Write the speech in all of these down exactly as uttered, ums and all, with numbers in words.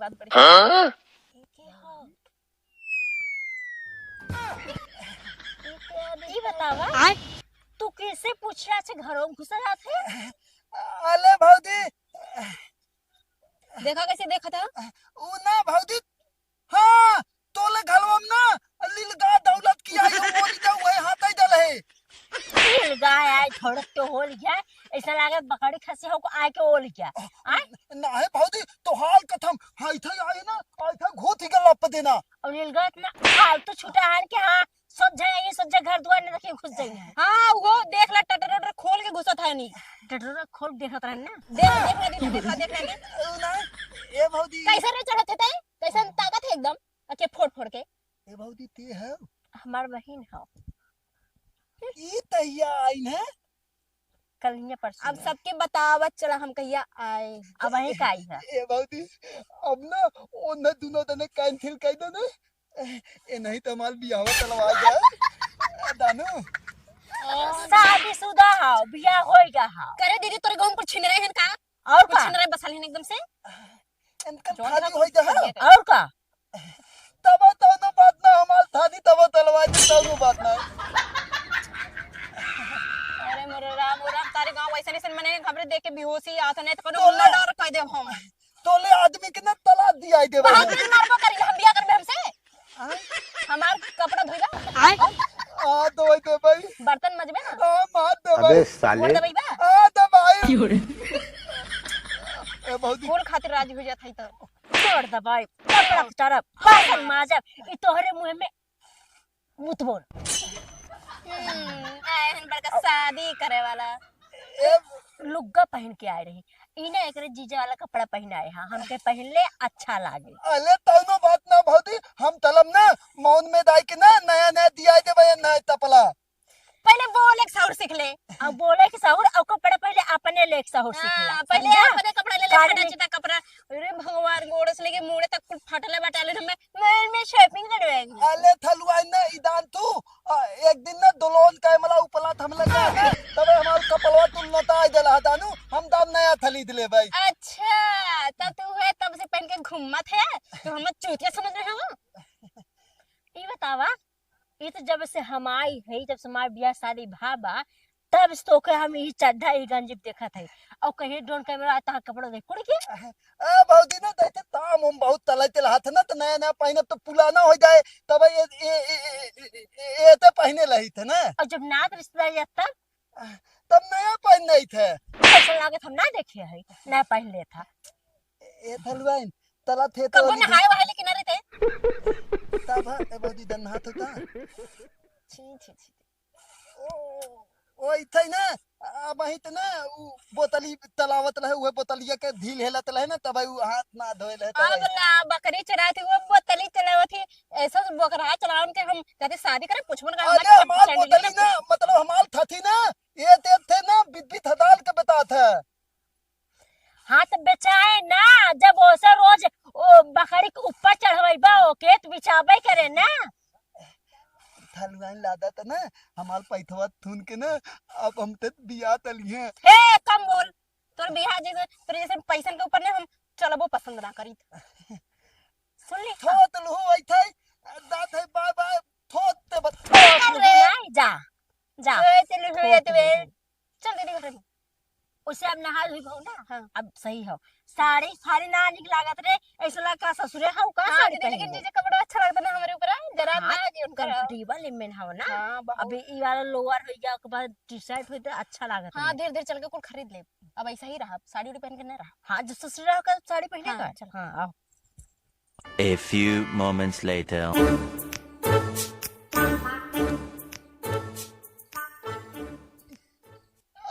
हाँ? ई बतावा, आय? तू कैसे पूछे अच्छे घरों में घुसा जात है? अले भौजी। देखा कैसे देखा था? उ ना भौजी, हाँ, तोले घलवम ना, लीलगा दौलत की आई, वो लीजा, वही हाथ आई दल है। लीलगा है, आई थोड़क के हो लिया, ऐसा लागे बकरी खसी हो को आए के ओ लिया। आय? ना है भौजी, तो हाल कथम, हाँ, इथे आई ना, इथे घूत ही गला पे देना। और लीलगा इतना फालतू छूटा है कि हाँ, सब जगह ये, सब जगह घर दुआर नहीं देखे घुस जाइए। हाँ, वो देख ला, टटर टटर खोल के घुसत है नहीं। टटर खोल के देखत रहन ना। देख, देख ला, देख ला, देख ला, देख ला। ना, ए भौजी। कैसे रे चढ़त है तै? कैसे ताकत है एकदम? अके फोड़ फोड़ के। ए भौजी, ते है? हमार बहिन हो। ई तहिया आइन है? कल हियाँ परसों अब में। सबके बतावत चला हम कहिया आए। अब वहीं का आई है। ए भौजी, अब ना, ओन्हे दुनो दने cancel कर दे ना। ए नहीं तो हमार बियाहवा चलवा जाए। दानू। शादीशुदा हो, बियाह होइगा हो। करे दीदी, तोरे गाँव में कुछ छिन रहे हैं का? और कुछ का? छिन रहे बसल हैं एकदम से? इनका जौन खाली था होइगा कुछ हो। करिए। और का? तब तौनो बात ना, हमार थादी तब तलवा दे, तौनो बात ना। अरे मोरे राम, मोरे राम, तारे गाँव वैसे नहीं सन मने, हमरे देख के बेहोशी आत नहीं तो कोनो तोले उल्ला डर कह दे हम। तोले आदमी के ना तलाक दिया दे बाप भाई। रे, मारबो करी, हम बियाह करबे हमसे? हाँ? हमार कपड़ा धोइबा? आय? आ, धोई दे भाई। बर्तन मजबे ना? आ, मार दे अबे भाई। साले। गोड़ दबाइबा? आ, दबाई। क्यों रे? ए, भौजी। कुल खातिर राजी हो जात है तो। गोड़ दबाई, कपड़ा उतारब, बासन माजब, ई तोहरे मुँह में मुतबोल। हम्म, आए हन बड़का शादी करे वाला। ए, लुग्गा पहन के आए रही, ई ना एकरे जीजा वाला कपड़ा पहन आए हा, हमके पहनले अच्छा लागे। अले तौनो बात ना भौजी, हम तलब ना, मौन में दाई के ना नया नया दिया देबे नया तपला। पहले बोले के सहूर सीख ले। अब बोले के सहूर, अब कपड़ा पहले अपने ले के सहूर सीख हाँ, ले, पहले समझा? अपने कपड़ा ले ले, कारण फटा नहीं चिता कपड़ा। अरे भगवान, गोड़ से लेके मूड़े तक कुल फटले बटाले, हमें मैं, मैं shopping करवाएंगे। अले थलुआई ना इदान तू, आ, एक दिन ना दुल्हन का मला उपला थमले का ना, तबे हमार कपड़वा तू नता देला दानू, हम दाम नया थली दिले भाई। अच्छा, त तू है तब से पहन के घूमत है, तू हम चूतिया समझ रहे हो? ई बतावा, ई तो जब से हम आई है, जब से हमार बियाह शादी भा बा, तब से तोके हम ई चड्ढा, ई गंजी देखत है। और कहीं drone camera आता है, कपड़ा देख, कुड़ के? ए, भौजी ना, दैते ताम हम बहुत तलैते रहत है ना, तो नया नया पहिनब तो पुराना हो जाए, तब ये, ये, ये, ये तो पहिने लहित है ना। और जब नात रिश्तेदार जात तब? तब नया पहिन नहीं थे। ऐसा लागत हम ना देखे है, नया पहिन लेत था। ए, थलुआइन, तला थे तो कबो नहीं। नहाए वाले किनारे थे। तब, ए, भौजी, दन नहात होता। छी, छी, छी। ओ, ओ, इथे ना, अब वहीं त ना, उ बोतली तलावत रहे, उहे बोतलिया के ढील हेलत रहे ना, तब उ हाथ ना धोए रहे, तब अब ना, बकरी चरात ही, वो बोतली चलावत ही, ऐसा तो बकरा चलावन के हम जाते शादी करे, पूछबो ना, अरे, हमार हमार बोतली ना, मतलब, हमार थथी ना, ये ते थे ना, बित बित हदाल के बतात है। हाँ, तो बेचाए ना, जब ओसे रोज ओ बकरी के ऊपर चढ़वैबा, ओके तो बिछाबे करे ना। थलुआइन लादा त ना, हमार पैथवा थुन के ना, अब हम ते बिया तलिहे। हे, कम बोल। तोर बिया जैसे, तोर जैसे पैसन के ऊपर ना हम चलबो पसंद ना करी। सुन ले। थोत लहू ऐथे, दात है बाय बाय, थोत ते बत-, थोत लहू ना, जा, जा। ए, चल, थोत लहू। चल, दीदी, घर में। उसे अब नहा धोई बहु ना। हाँ। अब सही हो। साड़ी, साड़ी ना निक लागत रे, ऐसा लगा का ससुरे हऊ का हाँ, साड़ी दीदी, लेकिन पहनबो। जीजे कपड़ा अच्छा लगता ना हमरे ऊपर, हाँ, जरा हाँ, ना जी उनकर। Comfortable इमेन हव ना। हाँ, बहुत। अभी ई वाला lower हो गया, ओकर बाद T-shirt होई त अच्छा लागत हाँ, है। धीरे धीरे चल के कुल खरीद ले। अब ऐसा ही रहा, साड़ी उड़ी पहन के ना रहा। हाँ, जब ससुरे रहो का साड़ी पहने हाँ, का? चल। हाँ, आओ। A few moments later.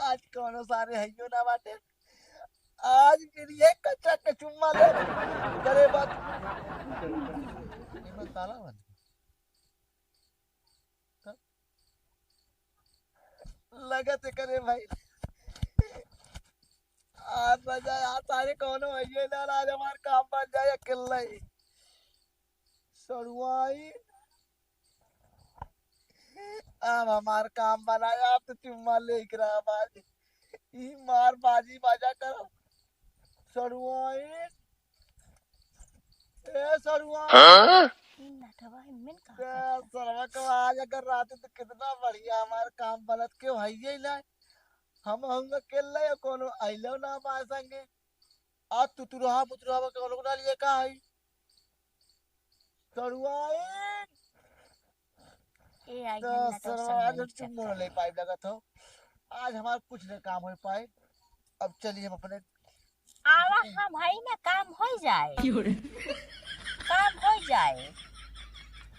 आज कौनो सारे हइयो ना बाटे। आज फिर ये कच्चा के चुम्मा ले। करे बात। एमे ताला बंद। लगत है करे भाई। आज मजा आ, सारे कौनो हइये ना, आज हमार काम बन जाए अकेला ही। सड़ुआई। अब हमार काम बनाया, आप तो चुम्मा ले के रहा बाजी। ई मार बाजी बाजा करो। सड़ुआई। सरुआ। हाँ? ई नटवा एमन का ए, करता? सरवा को आज अगर रहते तो कितना बढ़िया हमार काम बनत, के भइये ना। हम, हम अकेले या कोनो अइलो ना हमारे संगे। आज तुतुरहा बुतुरहा के लोग ना लिए का है? सरुआ ए। ए, आई तो है ना, तो सरवा आज सरवा हम चुम्मो चक्कर। ले पाई लगत हो। आज हमार कुछ न काम हो पाए। अब चलिए हम अपने आवा, हम हई ना, काम हो जाए। क्यों रे? काम हो जाए।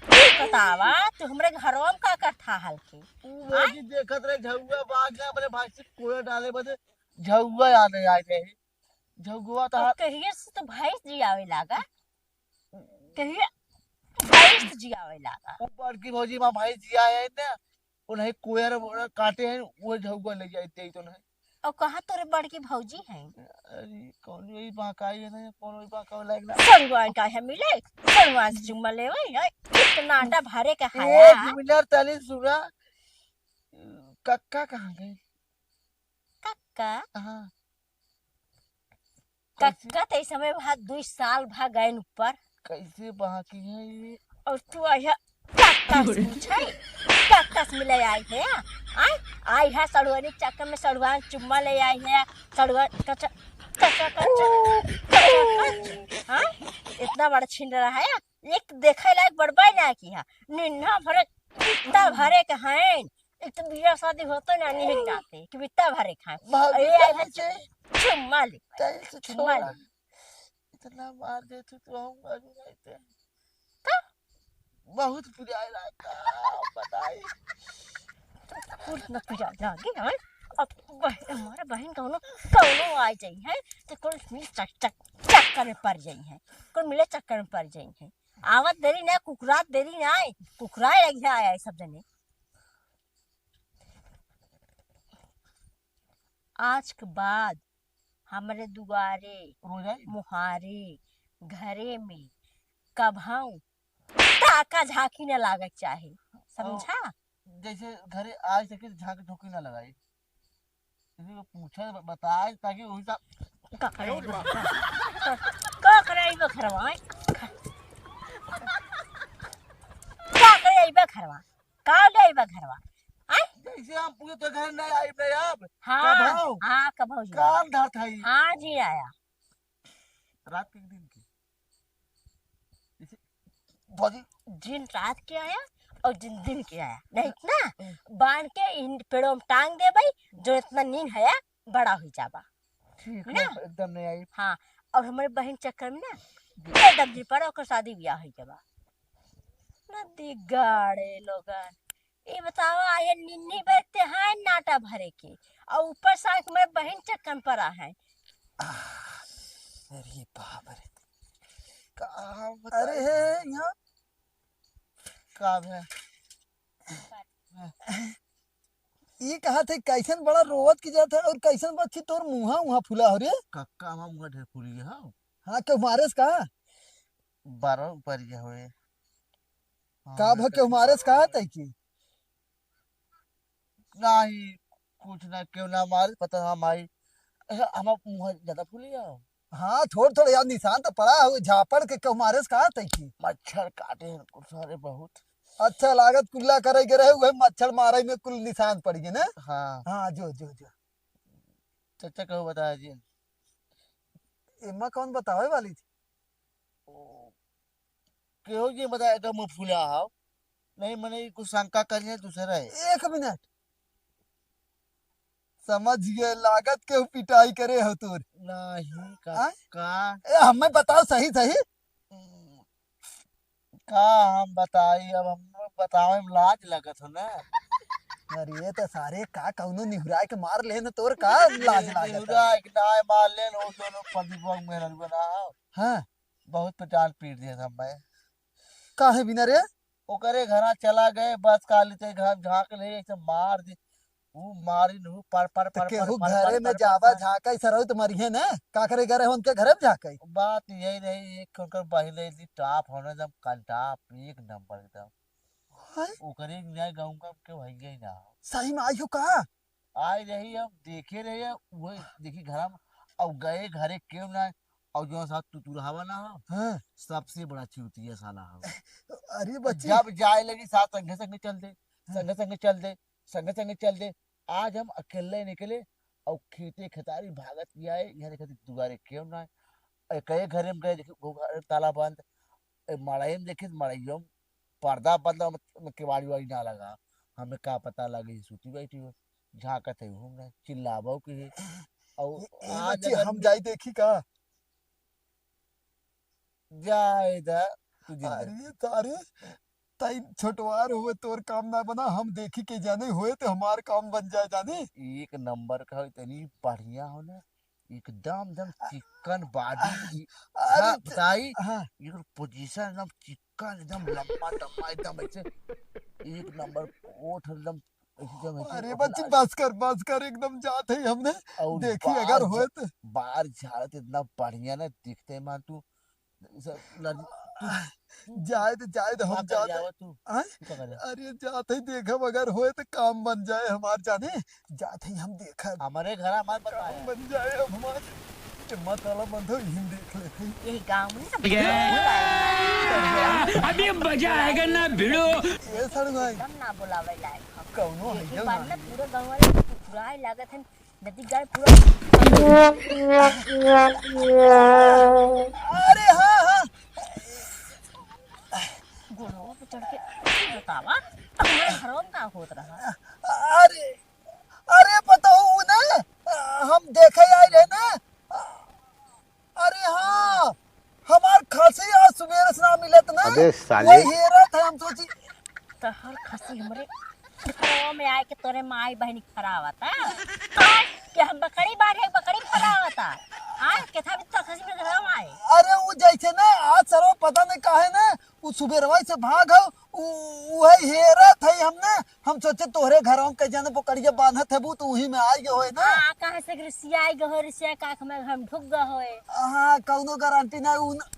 तू बतावा, तू हमरे घरवा में का करता हल के? ऊ आय? भौजी देखत रहे झउआ बाग ना, अपने भाई से कोया डाले बदे झउआ आने आए रहे। झउआ तो और हाथ कहिए से तो भैंस जियावे लागा। कहिए भैंस जियावे लागा। ऊ बड़की भौजी माँ भैंस जिया है ना, उन्हें कोयर वोयर काटे हैं, वो झउआ ले जाए दे तो नहीं। और कहाँ तोरे बड़की भौजी हैं? अरे, कौन वही बाँकाई है ना, कौन वही बाँकावे लायक ना। सड़ुआन का है मिले, सड़ुआन से चुम्मा लेवे, है? इतना आटा भरे के हाया। एक मिनट तनी सुना, कक्का कहाँ गए? कक्का? हाँ। कक्का तो इस समय भा दुई साल भा गए ऊपर। कैसे बाकी है ये? और तू आया कक्का से पूछे, कक्का से मिले आई है, आय? आई है सड़ुआनी चक्कर में, सड़ुआन चुम्मा ले आई है, सड़ुआन कच्चा, कच्चा, कच्चा, कच्चा, कच्चा, हाँ? इतना बड़ा छिन रहा है, एक देखे लायक बड़बाई ना की है, निन्ना भरे, इतना भरे के हैं, एक तो बियाह शादी होते ना, नहीं जाते कि बित्ता भरे खाए। भाभी अरे, आई कहाँ से? चुम्मा ले, टाइल से चुम्मा छोड़ा। ले। इतना मार दे तू तो हम मर जाते। का? बहुत पिराए रहा, का बताई? कुछ न पिरा लागे, हैं? अब बह-, हमारा बहन कौनो, कौनो आ जाई है, तो कौन मिले चक-, चक-, चक्कर में पड़ जाई है, कौन मिले चक्कर में पड़ जाई है। आवत देरी ना, कुकुरात देरी ना आए, कुकुराए लग आया है सब जने। आज के बाद हमरे दुआरे, रोज आई? मुहारे, घरे में कभऊ ताका झांकी न लागत चाहे, समझा? जैसे घरे आज तक झांक झोंकी ना लगाई, किसी को पूछे, ब-, बताए, ताकि वही सा का करे, का, का करे, बखरवा, का करे, बखरवा? का ले आइबा घरवा? आय? जैसे हम पूछे तो घर नहीं आइब नहीं अब। हाँ, कभऊ? हाँ, कभऊ जी। कान धरत हई। हाँ जी, आया। रात के दिन के। जैसे भौजी। जिन रात के आया और जिन दिन के आया। नहीं ना, हम्म। बांध के इन पेड़ों में टांग देबई, जो इतना नींद है, बड़ा हो जाबा। ठीक ना? है, एकदम नहीं आई। हाँ, और हमारे बहन चक्कर में ना, एकदम दिन पर ओकर शादी ब्याह हो जाबा। ना दिगाड़े लोगन। ये बतावा, ये निन्नी बैठते हैं नाटा भरे के, और ऊपर से आके हमारे बहन चक्कर में पड़ा है। आह, अरे बाप रे, का बताई? अरे हे, हे, यहाँ का है? ई कहा थे, कैसन बड़ा रोवत की जात है और कैसन बच्ची तोर मुँहा, मुँहा फुला हो रे? कक्का, हमार मुँहा ढेर फूली है। हाँ, केहू मारेस का? बारह ऊपर ये हुए। का हाँ, भा, केहू मारेस का तै की? नहीं, कुछ ना, केहू ना मारे, पता ना माई। अच्छा, हमार मुँहा ज्यादा फूली है। हाँ, थोड़ थोड़ यार निशान तो पड़ा हो, झापड़ के केहू मारेस का तै की? मच्छर काटे हैं कुछ सारे बहुत। अच्छा, लागत कुल्ला करे के रहे, वही मच्छर मारे में कुल निशान पड़ गए ना? हाँ। हाँ, जो, जो, जो। चाचा कहू बताया जी। एमा कौन बतावे वाली थी? ओ, केहू जी बताया तो मुँह फुला हो। नहीं, मने कुछ शंका करिए दूसरा है। एक मिनट। समझ गए, लागत केहू पिटाई करे हो तोर। नहीं, का, आय? का? ए, हमें बताओ सही, सही। का हम बताई, अब हम बतावे में लाज लगत हो ना। अरे, ये तो सारे का कौनो निहुराए के मार लेन, तोर का लाज लागत है? निहुराए के नाय मार लेन, वो दोनों प्रदीपवा के मेहररुआ ना हो। हाँ। बहुत पिटान पीट दिया था मैं। काहे बिना रे? ओकरे घरा चला गए, बस काली ते घर झांक ले, ऐसे मार दी। ऊ मारी नू, पर, पर, तो पर, केहू पर, पर, घरे पर, में पर, जावा पर। झांका, ई सरऊ तो मरिहे ना। का करे घरे, उनके घरे में झांका। बात यही रही, एक उनकर बहिन रही थी, top होने एकदम कंटाप, एक नंबर एकदम। हैं? ओकरे न्याय गाँव का के भैया ही ना हो। सही में आई हो का? आई रही, हम देखे रहे, वही देखी घर में, अब गए घरे केहू ना, और जो साथ तुतुरहवा ना हो, हाँ। सबसे बड़ा चूतिया साला हो। अरे बच्ची। जब जाए लगी साथ संगे संगे चल दे, हाँ। संगे संगे चल दे, संगे संगे चल दे। आज हम अकेले निकले और खेते खेतारी भागत गया है, यहाँ देखे तो दुआरे केहू ना है। ए, कई घरे में गए, देखे वो घर ताला बंद। ए, मड़ई में देखे तो मड़इयो में पर्दा बंद, में, में केवाड़ी वाड़ी ना लगा। हमें का पता लगे, सूती बैठी हो, झांकत है, घूम रहे, चिल्लाबो के है। और ए, ए, आज बच्ची, अगर हम जाई देखी का? जाए दा, तू जिंदा। अरे तारे, ताई छोटवार हुए, तोर काम ना बना, हम देखी के जाने, होए तो हमार काम बन जाए जाने। एक नंबर का हो, इतनी बढ़िया हो ना, एकदम, एकदम चिकन body की। अरे हाँ, त-, बताई, हाँ। एक position एकदम चिकन, एकदम लंबा टम्बा, एकदम ऐसे एक नंबर कोट, एकदम, एकदम ऐसे अरे अपना बच्ची, बस कर, बस कर, एकदम जात है हमने। और देखी बार अगर होए झ-, तो। बार झाड़त इतना बढ़िया ना दिखते मान तू, सब लड़-, तू जाए तो, जाए तो, हम का कर जात जावा है। तू? हाँ? तू का कर जावा? अरे जात है, देखब अगर होए तो काम बन जाए हमार जाने। जात है हम देखब। हमारे घर हमारे काम बताया। बन जाए अब हमार। के मत आला बंद हो, यही देख लेते हैं। यही गाँव में ना अभी मजा आएगा ना भिड़ो। ये सर भाई। एकदम ना बोलावे लायक हम। कौनो है यही क्या बात ना? ना पूरा गाँव वाले कुकुराए लागत है। नदी गाय पूरा अरे हाँ, हाँ। गोड़वा पे चढ़ के तू बतावा, हमारे घरों में का होत रहा? अरे, अरे पतोहू ना, हम देखे आए रहे ना। अरे हाँ, हमार खसी आज सुबेरे से ना मिलत ना। अबे साले। वही हेरत है, हम सोची। तहर खसी हमरे घरवा में आए के तोरे माई बहनी खरावत है। आय, कि हम बकरी बांधे, बकरी खरावत है। आय, केथा भी तोर खसी में घरवा आए। अरे वो जैसे ना, आज सरवा पता नहीं काहे ना, उ सुबेरवा से भाग हो, उ, उहे हेरत है हमने। हम सोचे तोहरे घरवा के जन बोकड़िया बांधत है, वो तो उही में आइ गए होए ना। हाँ, कहाँ से रिसिया आइ गए होए, रिसिया का आँख में हम ढुक गए होए। हाँ, कौनो गारंटी ना, उ न-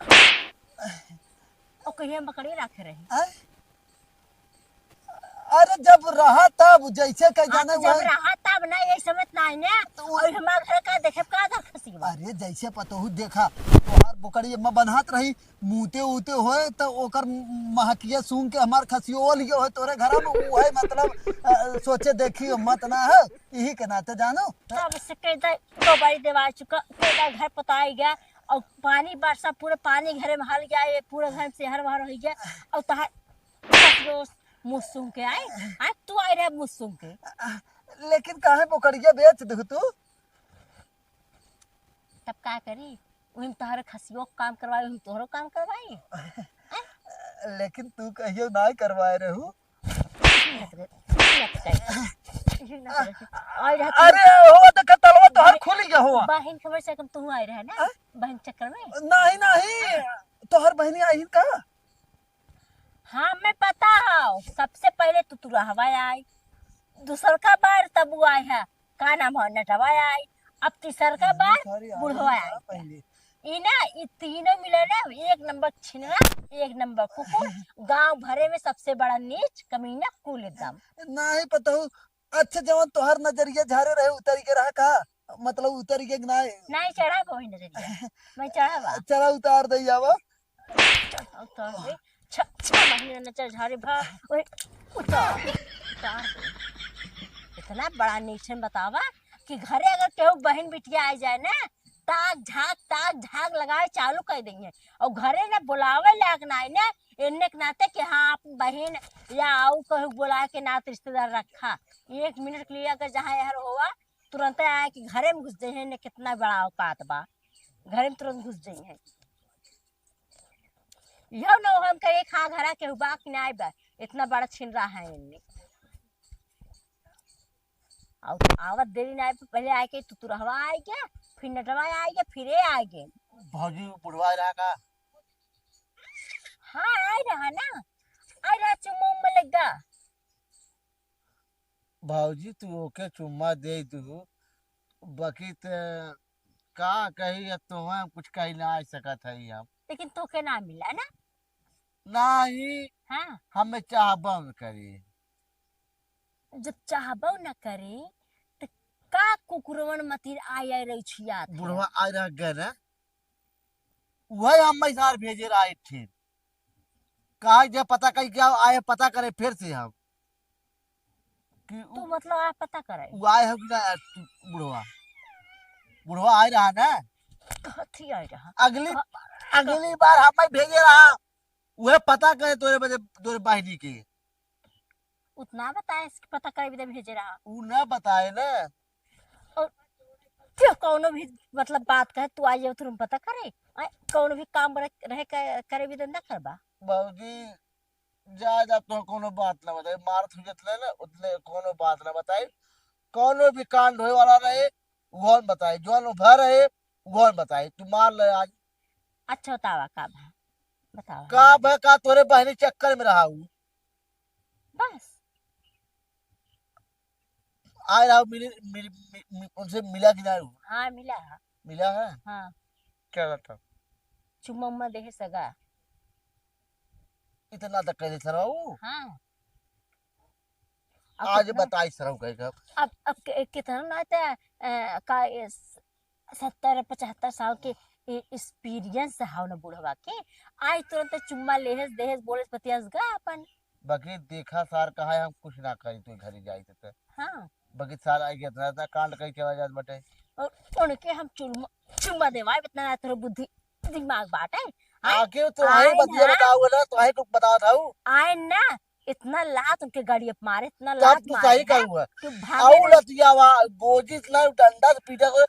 ओ कहिए हम बकरी रखे रही। हैं? अरे जब रहा तब, जैसे कह हाँ, जाने तो जब वही। रहा तब ना, यही समझ ना आई ना। तो वो और हमारे घर का देखे का था खसी बा। अरे जैसे पतोहू देखा, तोहार बोकड़ी में बन्हात रही, मूते ऊते होए तो ओकर महकिया सूंघ के हमार खसियो लियो होए तोरे घरा में, उ है मतलब, अ, सोचे देखी मत ना है, यही के नाते जानो। तब से कह दे, तो बड़ी देवाल चुका, कह दे घर पताई गया, और पानी बरसा, पूरा पानी घरे में हल गया, ये पूरा घर से हर बाहर हो गया, और तहार खसियो मुँह सूंघ के आए, आज तू आए रहे मुँह सूंघ के। लेकिन काहे बोकड़िया बेच दू तू? तब का करी? उहिम तोहरे खसियो काम करवाई, उहिम तोहरो काम करवाई। लेकिन तू कहियो नाय करवाए रहू। अरे, हो, देख, तलवा तोहर खुल गया हो। बहिन खबर से कम तू आए रहे ना? हाँ? बहिन चक्कर में? नहीं, नहीं, तोहर बहिनी आई का? हाँ, मैं पता है, सबसे पहले तुतुरहवा आई, दूसर का बार तब वो आए है, का नाम है, नटवा आई, अब तीसर का अरे, बार sorry, बुढ़वा आई आई। का पहले? ई ना, ई तीनों मिले ना, एक नंबर छिनरा, एक नंबर कुकुर, गांव भरे में सबसे बड़ा नीच, कमीना, कुल एकदम। नहीं पता हूँ। अच्छा, जवन तोहर नजरिया झारे रहे, उतरी के रहा का? मतलब, उतरी के ना? नहीं, चढ़ा बा वही नजरिया। मैं चढ़ा बा। चला, उतार दे, आवा। उतार दे। छ-, छह महीने नजर झारे भा, वही उतार, उतार दे। इतना बड़ा नीचन बतावा कि घरे अगर केहू बहिन बिटिया आ जाए ना, ताक झाक, ताक झाक लगाए चालू कर देंगे। और घरे ना बुलावे लायक ना आए ना, एन्ने के नाते कि हाँ, आप बहिन या आऊ कहू बुला के नात रिश्तेदार रखा। एक मिनट के लिए अगर जहाँ यार होवा, तुरंते आए कि घरे में घुस जाइए, ने कितना बड़ा औकात बा, घरे में तुरंत घुस जाइए। यह न हम कहे खा घरा केहू बा कि नाय बा, इतना बड़ा छिन रहा है इनने। और आवत देरी नाय, पहले आए के तुतुरहवा आए के, फिर नटवा आए के, फिर ए आए के। भौजी बुढ़वा रहा का? हाँ, आए रहा ना, आए रहा चुम्मा उम्मा लग गा। भौजी, तू ओके चुम्मा दे दू, बाकी त का कही, अब तोहरा कुछ कही ना सकत हई हम। लेकिन तोके ना मिला ना? नाही, हाँ। हमें चाहबो न करी। जब चाहबो न करी, त का कुकुरवन मतिर आय आय रही छियात है? बुढ़वा आय रह गए ना। वही हम सार भेजे रहा एक ठे। कहा जे पता कई क्या आए, पता करे फिर से हम। कि तू उ, मतलब आ पता करे? उ आए हो कि ना, तू बुढ़वा? बुढ़वा आए रहा ना? कथी आए रहा? अगली, कहा- अगली बार हम भेजे रहा, वह पता करे तोरे बदे, तोरे बहिनी के। उतना बताए, इसके पता करे बदे भेजे रहा। उ ना बताए ना। और क्यों कौनो भी मतलब बात कहे, तू आ जाओ तुरंत पता करे। आ, कौनो भी काम रहे, रहे करे, करे बदे ना करबा। बाबूजी, जा, जा, तो कौनो बात ना बताई, मारत हो जतले ना, उतले कौनो बात ना बताई। कौनो भी कांड होए वाला रहे, उहन बताई, जौन उभर रहे, उहन बताई। तू मार ले आज। अच्छा, बतावा, का भा? बतावा। का भा, का तोरे बहिनी चक्कर में रहा हूँ? बस। आए रहा, मिली, मिली, मि-, मि-, उनसे मिला कि ना? हाँ, मिला है। मिला है? हाँ। क्या रहता? चुम्मा उम्मा देहे सगा। इतना तक कैसे सरवा ऊ? हाँ। अब आज कितना बताई सरऊ कहे का। अब, अब के-, कितना ना ते, अ, का, ए, स-, सत्तर पचहत्तर साल के ए-, experience हाव ना बुढ़वा के। आज तुरंत चुम्मा लेहस, देहस, बोलस, बतियास गा अपन। बाकी देखा सार कहा है, हम कुछ ना करी, तू घरे जाई त। हाँ। बाकी सार आई के इतना, इतना कांड कई चला जात बाटे। और उनके हम चुम्मा, चुम्मा देवाई, इतना ना तोर बुद्धि, दिमाग बाटे। आए, आके तो आए वही बतिया ना। बताओ ना, तो वही कुछ बताओ था। आए ना, इतना लात उनके गाड़ी पे मारे, इतना तब लात तू मारे सही ना, कहू है। तू भागे आऊ ना। लतियावा, गोजी इतना डंडा से पीटा को,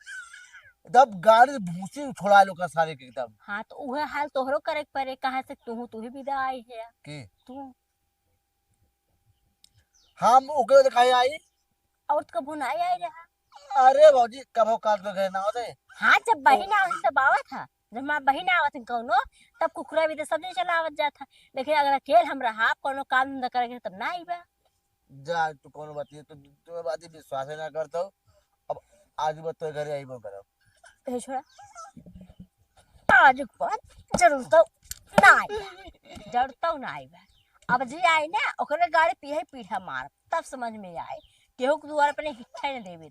तब गाड़ी से भूसी उछोड़ा लो का सारे के एकदम। हाँ, तो उहे हाल तोहरो करे के परे, कहाँ से तू, तू ही विदा आई है। के? तू। हम ओके दिखाई आई। और तो कबू ना आई रहा। अरे भौजी, कबो काल तो घर ना होते। हाँ, जब बहिन आवत तब आवत था, जब हमार बहिन आवत है कौनो, तब कुकुरा भी तो सब जगह चला आवत जात था। लेकिन अगर अकेल हम रहा, कौनो काम धंधा करे के तब ना आईबा। जा, तू कौनो बात नहीं, तू, तू बात ही विश्वास ही ना करता हो। अब आज बात तो घरे आईबो करब। ए छोड़ा, आज के बाद जरूर तो ना आईबा, जरूर तो ना आईबा। अब जी आई ना, ओकरे गाड़ी पीहे पीढ़ा मार, तब समझ में आए। केहू के दुआरे पर नहीं हिट्ठा ही ना देवे।